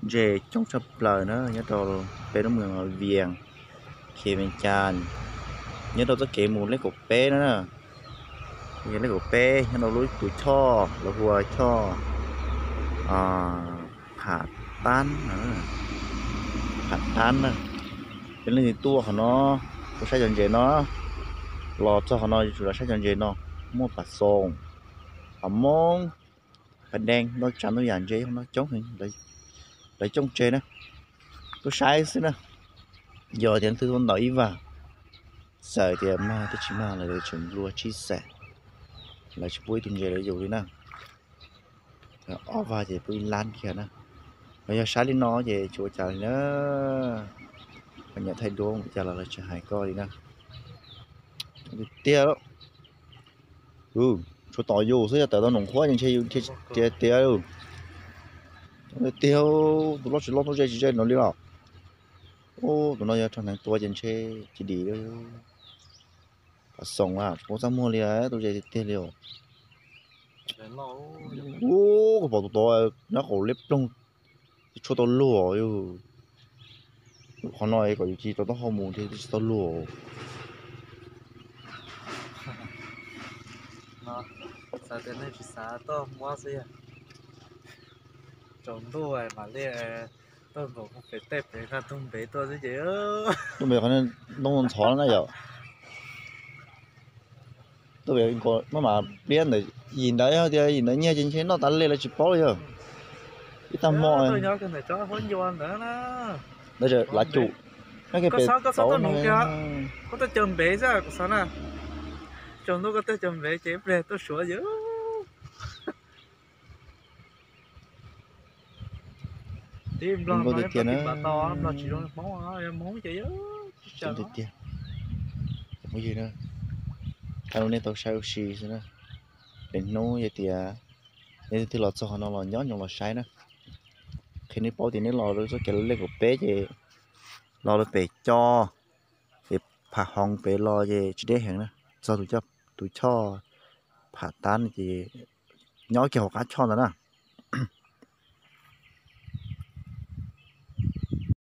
Ntses coob tshaj plaws na, nyob rau peb lub moos Vias, Khia Vees Cas, nyob rau txoj kev mus Lej Kaum Peb na. Lej Kaum Peb nyob rau lub tus choj lawv hu ua choj Pham Tab, Pham Tab na. Yog leej twg tuaj qhov no, tuaj saib cov ntses no, los txog qhov no yuav tsum los saib cov ntses no, muaj pas xoos, pas moob, pas deej, ntau tsav ntau yam ntses no coob heev, lawv coob tseg na. Tuaj saib xwb na. Yog tias leej twg tuaj ntaus ib vag, txawm tias mag thiab tsis mag los lawv tseem nplua tsib xees, lawv tsis pub ib tug ntses rau yus li na. Ob vag ces pub ib lab kiag na. Ho yog saib li no ces tsis ua cas li na. Ho nyiam thaij duab ua cas los lawv tsis hais koj li na. Tiag tiag, tshuav tom yus xwb, yog tawm tau noom qhuab ces ntshe yus tiag tiag. Tiag, tus loj tsis loj, tus ze tsis ze no li los. Tus no yog rau hneev tua ces ntshe tsis dim li. Pas xoos a, tsis paub txaj muag li, tus ze tiag tiag li os. Ub, koj pom tus tod nyob qaum liab ploog, tshuab tau luag yus. Qhov no kom yus cia rau taub hau mus thiaj tsis tau luag. Xav tias nej tsis xav tuaj muab xwb yog. Tsaus ntuj mam li tuaj nkaum pem tej pem nqa tus npev tuaj xwb ces. Tus npev qhov ntoo ntxhov na yom. Tus npev maj mam pliab ntawm yim ntawd, yog tias yim ntawd nyiag ces ntshe noj tas li lawv tsis paub li yog. Ib tag hmo. Lav cum. Koj xav koj xav tuaj nuv kiag, koj tuaj caw npev xwb kuv xav na. Tsaus ntuj koj tuaj caw npev ces ib pliag tuaj suav yom. Tib nplog no tiag tiag na. Nplog tsis zoo Hmoob, yog Hmoob ces yog tsis tseem tiag tiag. Cov phooj ywg na, thaij rau nej tau saib ua si xwb na. Lwm hnub yog tias nej twg los txog qhov no los nyob nyob los saib na. Qhia nej paub tias nej los rau txoj kev Lej Kaum Peb ces los rau pem co, ces Pham Hoov pem los ces tsis deb heev na, txog tus choj Pham Tab ces nyob kiag hauv qab choj ntawd na.